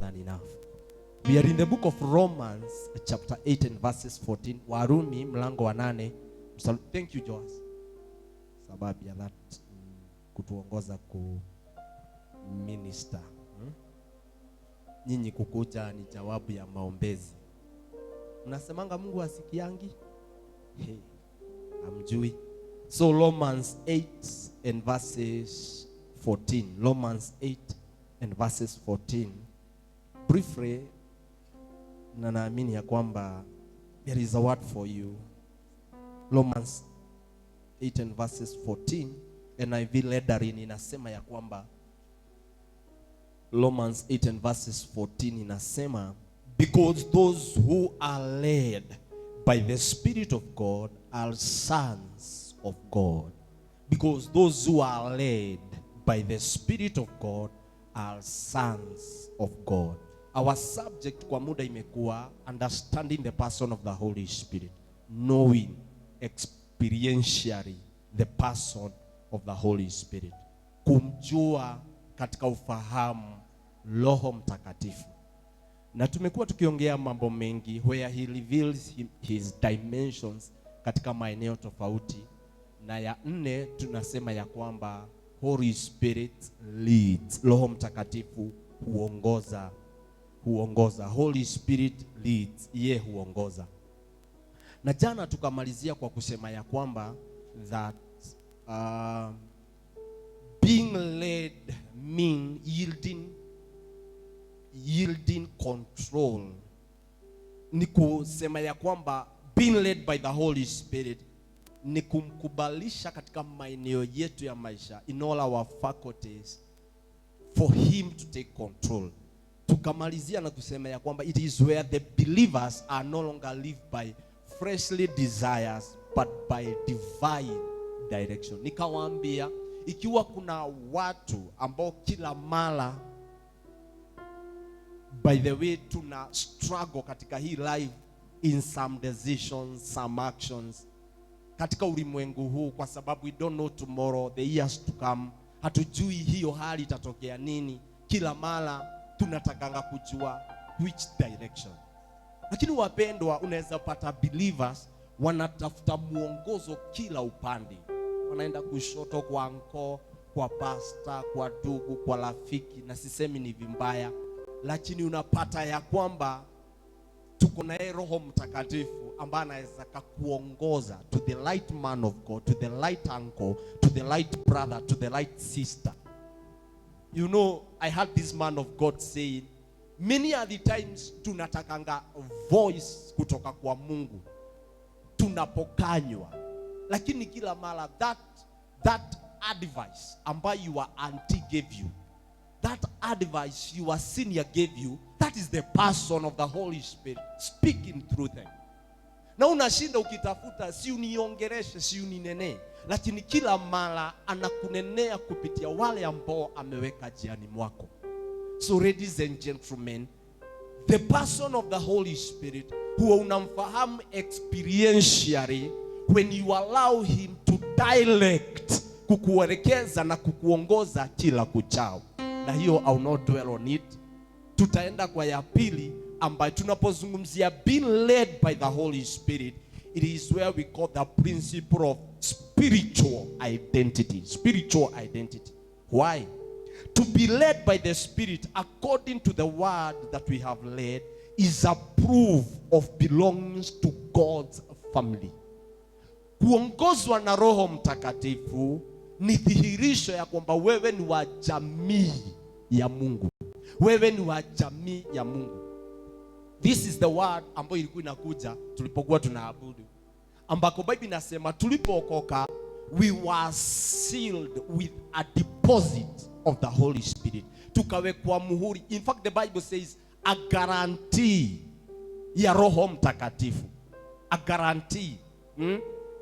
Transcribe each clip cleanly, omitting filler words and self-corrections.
than enough. We are in the book of Romans chapter 8 and verses 14. Warumi mlango wa 8. Thank you, Joas, sababu ya that kutuongoza ku minister. Nyinyi kukuja ni jawabu ya maombezi. Mnasemanga Mungu asikiangi? Hey, hamjui. So Romans 8 and verses 14. Romans 8 and verses 14. Briefly, na naamini ya kwamba there is a word for you. Romans 8 and verses 14, NIV Lederin inasema ya kwamba, Romans 8 and verses 14 inasema, "Because those who are led by the Spirit of God are sons of God." Because those who are led by the Spirit of God are sons of God. Our subject kwa muda imekuwa understanding the person of the Holy Spirit, knowing experientially the person of the Holy Spirit. Kumjua katika ufahamu Roho Mtakatifu. Na tumekuwa tukiongea mambo mengi where he reveals his dimensions katika maeneo tofauti. Na ya nne tunasema ya kwamba Holy Spirit leads. Roho Mtakatifu huongoza, huongoza. Holy Spirit leads, yeye huongoza. Na jana tukamalizia kwa kusema ya kwamba that being led mean yielding control. Ni kusema ya kwamba being led by the Holy Spirit ni kumkubalisha katika maeneo yetu ya maisha, in all our faculties, for him to take control. Tukamalizia na kusema ya kwamba it is where the believers are no longer live by fleshly desires but by divine direction. Nikawaambia ikiwa kuna watu ambao kila mara, by the way, tuna struggle katika hii life in some decisions, some actions katika ulimwengu huu, kwa sababu we don't know tomorrow, the years to come, hatujui hiyo hali itatokea nini. Kila mara tunatakanga kujua which direction. Lakini wapendwa, unaweza pata believers wanatafuta mwongozo kila upande, wanaenda kushoto kwa uncle, kwa pasta, kwa ndugu, kwa rafiki, na sisemi ni vibaya, lakini unapata ya kwamba tuko na yeye Roho Mtakatifu ambaye anaweza kakuongoza to the right man of God, to the right uncle, to the right brother, to the right sister. I heard this man of God saying, many are the times tunatakanga voice kutoka kwa Mungu tunapokanywa, lakini kila mara that advice ambayo your auntie gave you, that advice your senior gave you, that is the person of the Holy Spirit speaking through them. Na unashinda ukitafuta, si uniongereshe, si uninenee, lakini kila mara anakunenea kupitia wale ambao ameweka njiani mwako. So ladies and gentlemen, the person of the Holy Spirit huwa unamfahamu experientially when you allow him to direct, kukuelekeza na kukuongoza kila kuchao. Na hiyo I will not dwell on it. Tutaenda kwa ya pili ambayo tunapozungumzia being led by the Holy Spirit, it is where we call the principle of spiritual identity. Spiritual identity. Why? To be led by the Spirit according to the word that we have read is a proof of belongings to God's family. Kuongozwa na Roho Mtakatifu ni dhihirisho ya kwamba wewe ni wa jamii ya Mungu. Wewe ni wa jamii ya Mungu. This is the word ambayo ilikuwa inakuja tulipokuwa tunaabudu, ambako Bible inasema tulipookoka we were sealed with a deposit of the Holy Spirit, tukawekwa muhuri. In fact, the Bible says a guarantee ya Roho Mtakatifu, a guarantee,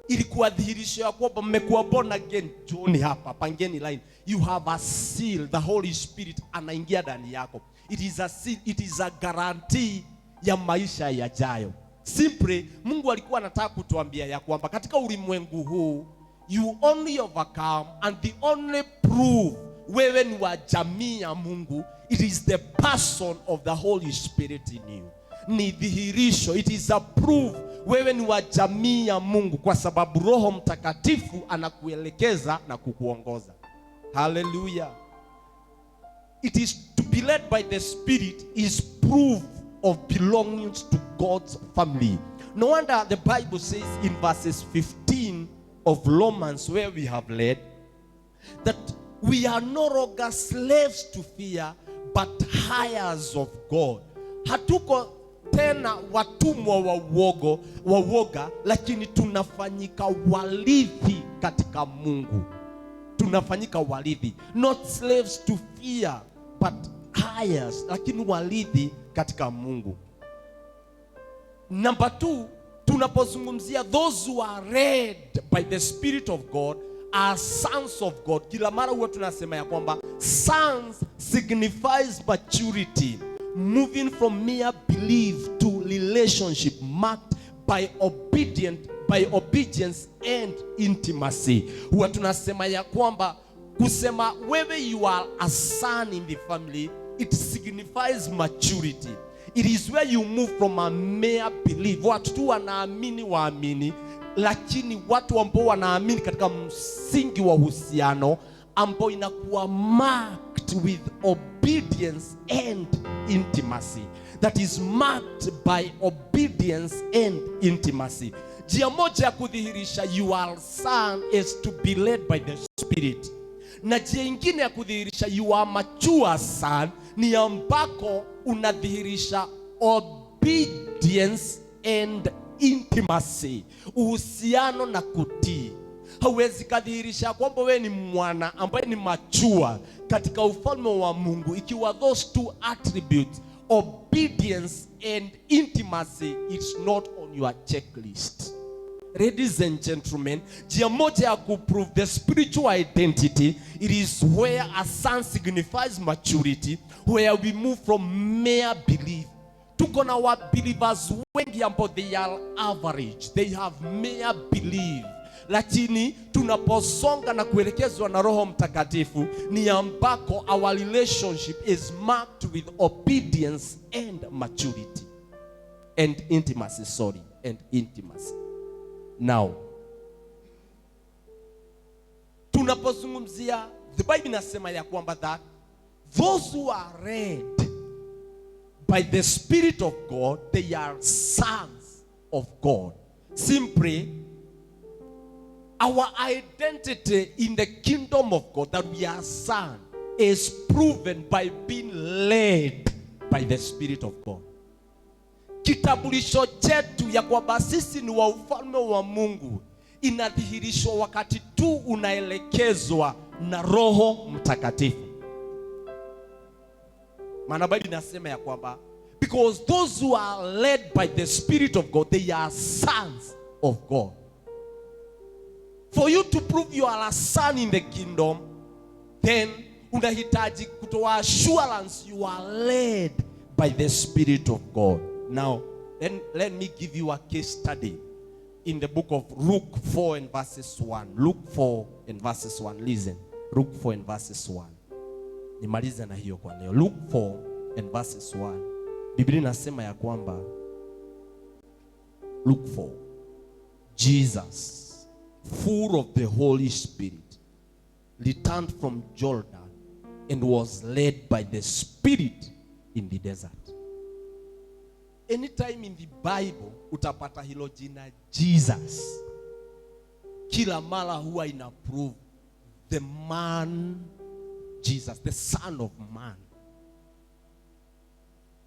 Ilikuwa dhihirisho ya kwamba mmekuwa born again. Njooni hapa, pangeni line. You have a seal, the Holy Spirit anaingia ndani yako. It is a seal, it is a guarantee ya maisha yajayo. Simply, Mungu alikuwa anataka kutuambia ya kwamba katika ulimwengu huu you only overcome and the only proof wewe ni wa jamii ya Mungu, it is the person of the Holy Spirit in you. Ni dhihirisho, it is a proof wewe ni wa jamii ya Mungu, kwa sababu Roho Mtakatifu anakuelekeza na kukuongoza. Hallelujah. It is to be led by the Spirit is proof of belonging to God's family. No wonder the Bible says in verses 15 of Romans, where we have read, that we are no longer slaves to fear, but heirs of God. Hatuko tena watumwa wa uoga, lakini tunafanyika warithi katika Mungu. Tunafanyika warithi, not slaves to fear, but heirs, lakini warithi katika Mungu. Number two, tunapozungumzia those who are led by the Spirit of God are sons of God. Kila mara huwa tunasema ya kwamba sons signifies maturity, moving from mere belief to relationship marked by obedience and intimacy. Huwa tunasema ya kwamba kusema wewe you are a son in the family, it signifies maturity. It is where you move from a mere belief. Watu tu wanaamini waamini, lakini watu ambao wanaamini katika msingi wa uhusiano ambao inakuwa marked with obedience and intimacy. That is marked by obedience and intimacy. Njia moja ya kudhihirisha you are son is to be led by the Spirit, na njia ingine ya kudhihirisha you are mature son ni ambako unadhihirisha obedience and intimacy, uhusiano na kutii. Hauwezi kadhihirisha kwamba wewe ni mwana ambaye ni mature katika ufalme wa Mungu ikiwa those two attributes, obedience and intimacy, is not on your checklist. Ladies and gentlemen, njia moja ya kuprove the spiritual identity, it is where a son signifies maturity, where we move from mere belief. Tuko na wa believers wengi ambao they are average, they have mere belief. Lakini tunaposonga na kuelekezwa na Roho Mtakatifu ni ambako our relationship is marked with obedience and maturity and intimacy, sorry, and intimacy. Now, tunapozungumzia, the Bible inasema ya kwamba that those who are led by the Spirit of God, they are sons of God. Simply, our identity in the kingdom of God, that we are son, is proven by being led by the Spirit of God. Kitambulisho chetu ya kwamba sisi ni wa ufalme wa Mungu inadhihirishwa wakati tu unaelekezwa na Roho Mtakatifu. Maana Biblia inasema ya kwamba because those who are led by the Spirit of God, they are sons of God. For you to prove you are a son in the kingdom, then unahitaji kutoa assurance you are led by the Spirit of God. Now, then let me give you a case study in the book of Luke 4 and verses 1. Luke 4 and verses 1. Listen. Luke 4 and verses 1. Nimalize na hiyo kwa leo. Luke 4 and verses 1. Biblia inasema ya kwamba, Luke 4, Jesus, full of the Holy Spirit, returned from Jordan and was led by the Spirit in the desert. Anytime in the Bible utapata hilo jina Jesus, kila mara huwa ina prove the man Jesus, the Son of Man.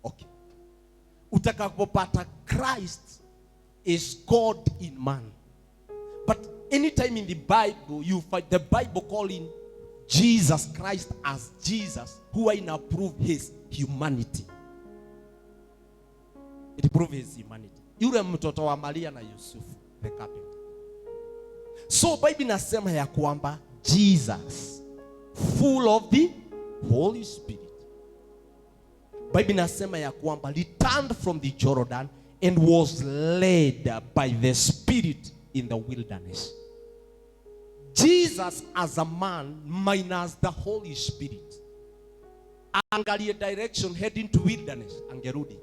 Okay. Utakapopata Christ is God in man. But anytime in the Bible you find the Bible calling Jesus Christ as Jesus, huwa ina prove his humanity. It prove his humanity. Yule mtoto wa Maria na Yusufu, the carpenter. So Bible inasema ya kwamba Jesus, full of the Holy Spirit. Bible inasema ya kwamba returned from the Jordan and was led by the Spirit in the wilderness. Jesus Jesus as a man minus the Holy Spirit, angalie direction heading to wilderness, angerudi.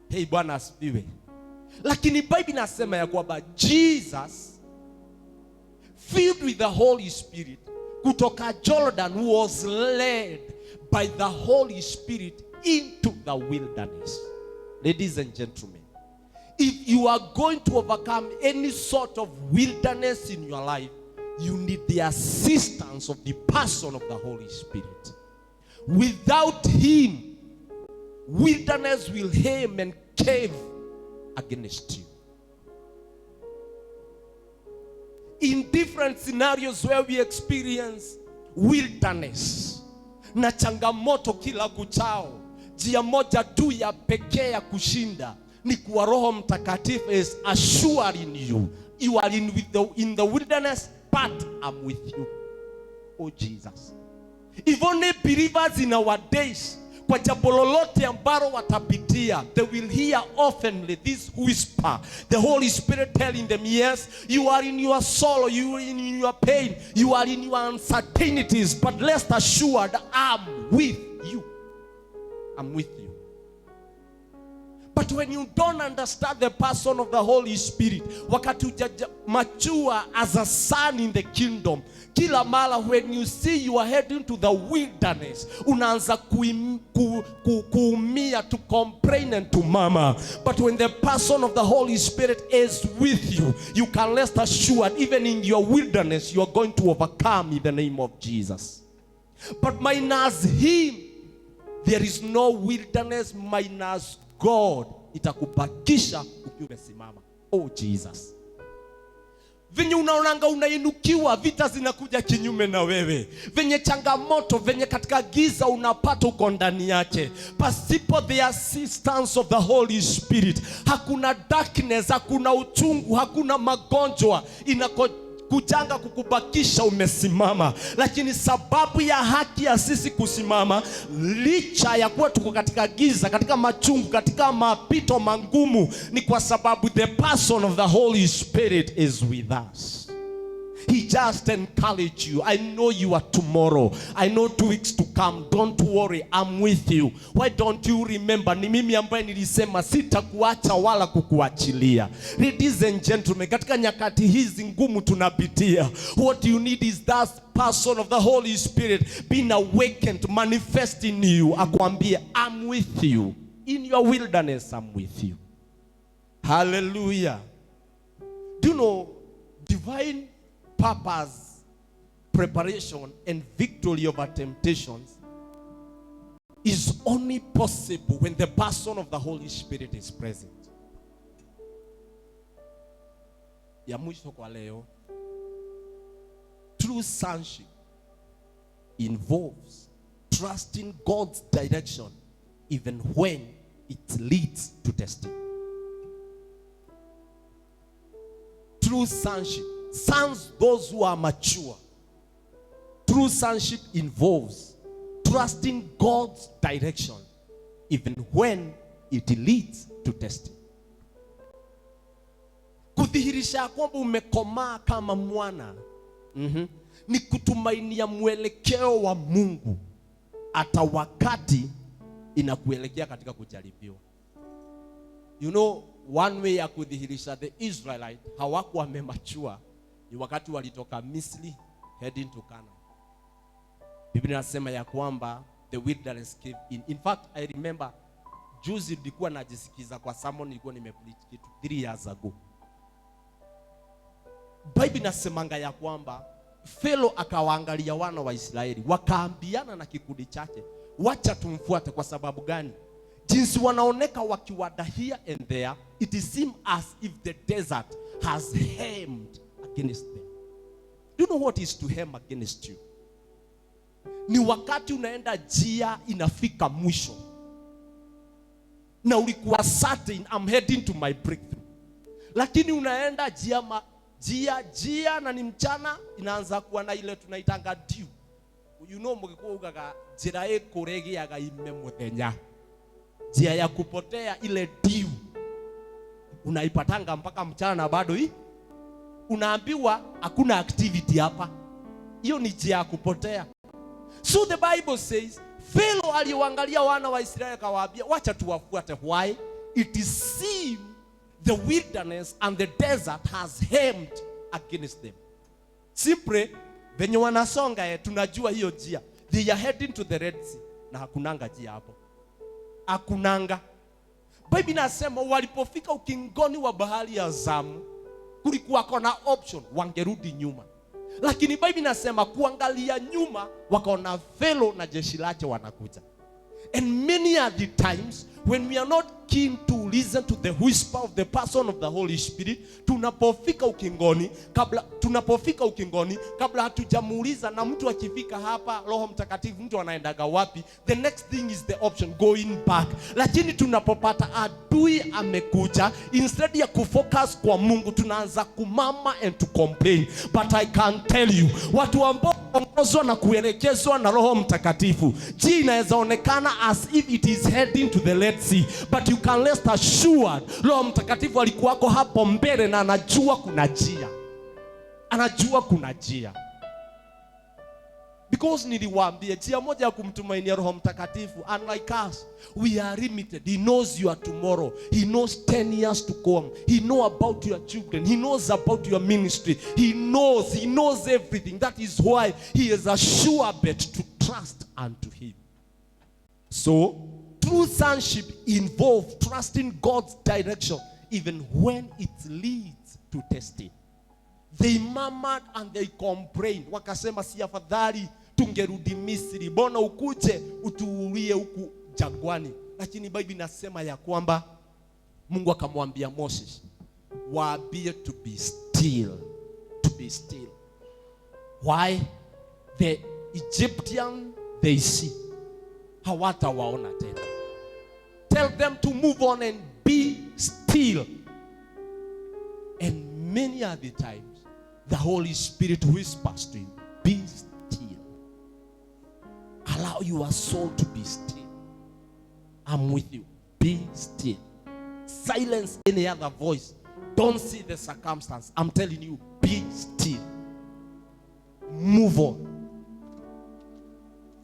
Hey, Bwana asifiwe. Lakini Bible inasema ya kwamba Jesus filled with the Holy Spirit kutoka Jordan was led by the Holy Spirit into the wilderness. Ladies and gentlemen, if you are going to overcome any sort of wilderness in your life, you need the assistance of the person of the Holy Spirit. Without him, wilderness will hem and cave against you. In different scenarios where we experience wilderness na changamoto kila kuchao, njia moja tu ya pekee ya kushinda ni kuwa Roho Mtakatifu is assuring you, you are in the wilderness, but I'm with you. Oh Jesus. If only believers in our days, kwa jambo lolote ambalo watapitia, they will hear oftenly this whisper, the Holy Spirit telling them, yes, you are in your sorrow, you are in your pain, you are in your uncertainties, but rest assured, I'm with you. I'm with you. But when you don't understand the person of the Holy Spirit, wakati huja mature as a son in the kingdom, kila mara when you see you are heading to the wilderness, unaanza kuumia, to complain and to murmur. But when the person of the Holy Spirit is with you, you can rest assured, even in your wilderness, you are going to overcome in the name of Jesus. But minus him, there is no wilderness minus God. Itakubakisha ukiwa umesimama. Oh Jesus. Venye unaonanga unainukiwa, vita zinakuja kinyume na wewe. Venye changamoto, venye katika giza unapata uko ndani yake. Pasipo the assistance of the Holy Spirit, hakuna darkness, hakuna uchungu, hakuna magonjwa inako kujanga kukubakisha umesimama. Lakini sababu ya haki ya sisi kusimama licha ya kuwa tuko katika giza, katika machungu, katika mapito magumu, ni kwa sababu the person of the Holy Spirit is with us. He just encourage you. I know you are tomorrow. I know 2 weeks to come. Don't worry, I'm with you. Why don't you remember? Ni mimi ambaye nilisema sitakuacha wala kukuachilia. Ladies and gentlemen, katika nyakati hizi ngumu tunapitia, what you need is that person of the Holy Spirit being awakened, manifest in you. Akwambie, I'm with you. In your wilderness, I'm with you. Hallelujah. Do you know divine purpose, preparation, and victory over temptations is only possible when the person of the Holy Spirit is present? Ya mwisho kwa leo, true sonship involves trusting God's direction even when it leads to testing. True sonship, sons, those who are mature. True sonship involves trusting God's direction even when it leads to testing. Kudhihirisha kwamba umekomaa kama mwana, ni kutumainia mwelekeo wa Mungu hata wakati inakuelekea katika kujaribiwa. You know, one way ya kudhihirisha the Israelite hawakuwa wamemachua ni wakati walitoka Misri heading to Canaan. Biblia inasema ya kwamba the wilderness came in. In fact, I remember juzi nilikuwa najisikiza kwa sermon, nilikuwa nimepreach kitu 3 years ago. Bible inasemanga ya kwamba Pharaoh akawaangalia wana wa Israeli, wakaambiana na kikundi chake, wacha tumfuate. Kwa sababu gani? Jinsi wanaoneka wakiwadahia and there, it seems as if the desert has hemmed against them. Do you know what is to hem against you? Ni wakati unaenda njia inafika mwisho na ulikuwa certain I'm heading to my breakthrough, lakini unaenda njia jia na ni mchana, inaanza kuwa na ile tunaitanga dew. You know, mgikuwa ugaga njira ikuregeaga ime muthenya, njia ya kupotea ile dew unaipatanga mpaka mchana na bado hii. Unaambiwa hakuna activity hapa. Hiyo ni njia ya kupotea. So the Bible says Pharaoh aliwaangalia wana wa Israeli akawaambia, wacha tuwafuate. Why? It is seem the wilderness and the desert has hemmed against them. Simply venye wanasonga, tunajua hiyo njia. They are heading to the Red Sea na hakunanga njia hapo. Hakunanga. Bible inasema walipofika ukingoni wa bahari ya Zamu, kulikuwa na option wangerudi nyuma. Lakini Bible inasema kuangalia nyuma wakaona Pharaoh na jeshi lake wanakuja. And many are the times when we are not keen to listen to the whisper of the person of the Holy Spirit, tunapofika ukingoni, kabla hatujamuuliza, na mtu akifika hapa, Roho Mtakatifu, mtu anaendaga wapi? The next thing is the option going back. Lakini tunapopata adui amekuja, instead ya kufocus kwa Mungu, tunaanza kumurmur and to complain. But I can tell you, watu ambao ongozwa na kuelekezwa na Roho Mtakatifu, njia inaweza onekana as if it is heading to the Red Sea, but you can rest assured Roho Mtakatifu alikuwako hapo mbele na anajua kuna njia, anajua kuna njia. Because niliwaambia njia moja ya kumtumainia Roho Mtakatifu, unlike us, we are limited. He knows your tomorrow. He knows 10 years to come. He knows about your children. He knows about your ministry. He knows everything. That is why he is a sure bet to trust unto him. So, true sonship involves trusting God's direction even when it leads to testing. They murmured and they complained. Wakasema, si afadhali tungerudi Misri, mbona ukuje utuulie huku jangwani? Lakini Bible inasema ya kwamba Mungu akamwambia Moses, waambie to be still, to be still. Why? The Egyptian they see hawatawaona tena. Tell them to move on and be still. And many are the times the Holy Spirit whispers to you, be still. Allow your soul to be still. I'm with you. Be still. Silence any other voice. Don't see the circumstance. I'm telling you, be still. Move on.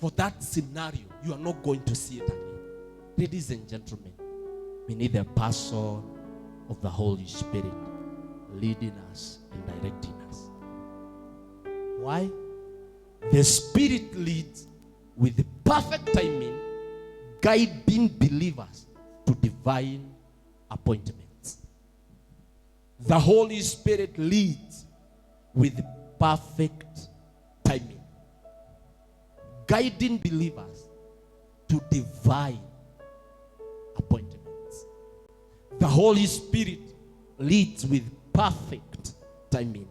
For that scenario, you are not going to see it again. Ladies and gentlemen, we need the person of the Holy Spirit leading us and directing us. Why? The Spirit leads with the perfect timing, guiding believers to divine appointments. The Holy Spirit leads with perfect timing, guiding believers to divine appointments. The Holy Spirit leads with perfect timing,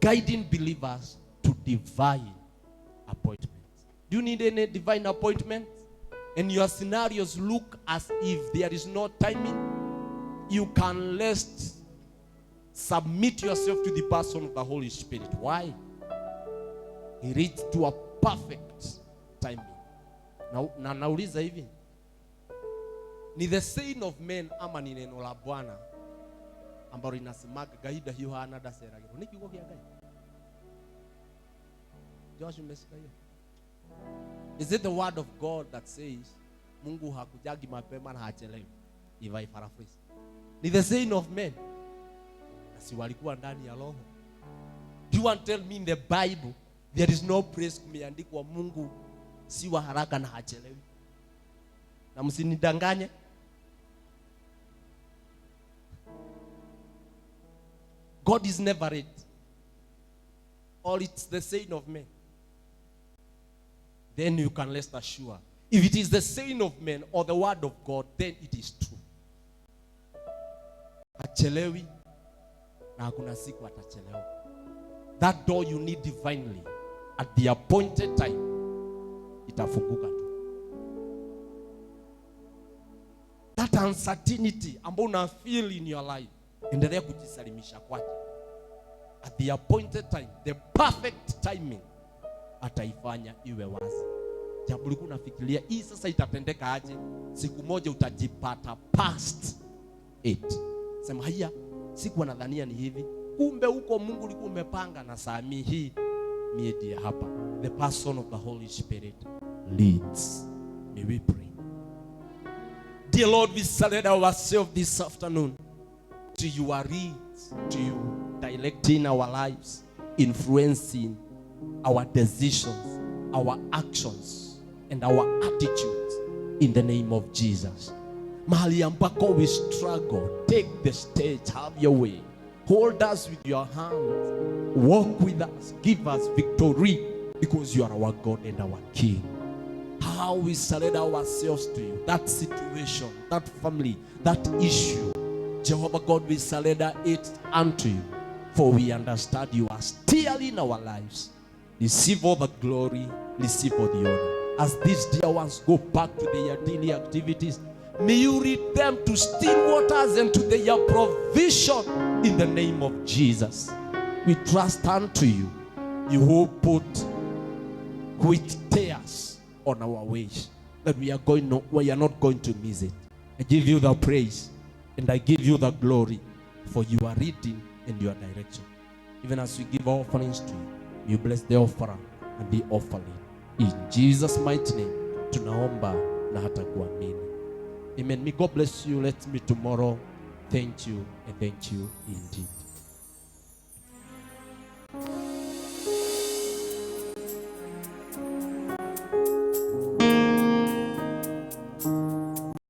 guiding believers to divine appointments. Do you need any divine appointment? And your scenarios look as if there is no timing? You can rest, submit yourself to the person of the Holy Spirit. Why? He leads to a perfect timing. Na nauliza hivi, ni the saying of men ama ni neno la Bwana ambalo linasemaga Ngai ndahiũhaga na ndaceragĩrwo? Nĩ kiugo kĩa Ngai. Josh, umesikia hiyo? Is it the word of God that says Mungu hakujagi mapema na hachelewi? If I paraphrase. Ni the saying of men. Na si walikuwa ndani ya roho. Do you want to tell me in the Bible there is no place kumeandikwa Mungu si wa haraka na hachelewi? Na msinidanganye. God is never late. Or it's the saying of men. Then you can rest assured. If it is the saying of men or the word of God, then it is true. Hachelewi na hakuna siku atachelewa. That door you need divinely at the appointed time itafunguka tu. That uncertainty ambayo una feel in your life, endelea kujisalimisha kwake. At the appointed time, the perfect timing, ataifanya iwe wazi. Jambo ulikuwa unafikiria hii sasa itatendeka aje, siku moja utajipata past it. Sema haya, sikuwa nadhania ni hivi. Kumbe huko Mungu ulikuwa umepanga na saa hii mie ndiye hapa. The person of the Holy Spirit leads. May we pray. Dear Lord, we surrender ourselves this afternoon to your leads, to you directing our lives, influencing our decisions, our actions, and our attitudes in the name of Jesus. Mahali ambako we struggle, take the stage, have your way. Hold us with your hands, walk with us, give us victory, because you are our God and our King. How we surrender ourselves to you, that situation, that family, that issue, Jehovah God, we surrender it unto you, for we understand you are steering our lives. Receive all the glory, receive all the honor. As these dear ones go back to their daily activities, may you lead them to still waters and to their provision in the name of Jesus. We trust unto you, you who put wheat tares on our ways, that we are going no, we are not going to miss it. I give you the praise and I give you the glory for your leading and your direction. Even as we give offerings to you, you bless the offerer and the offering. In Jesus' mighty name, tunaomba na hata kuamini. Amen. May God bless you. Let's meet tomorrow. Thank you and thank you indeed.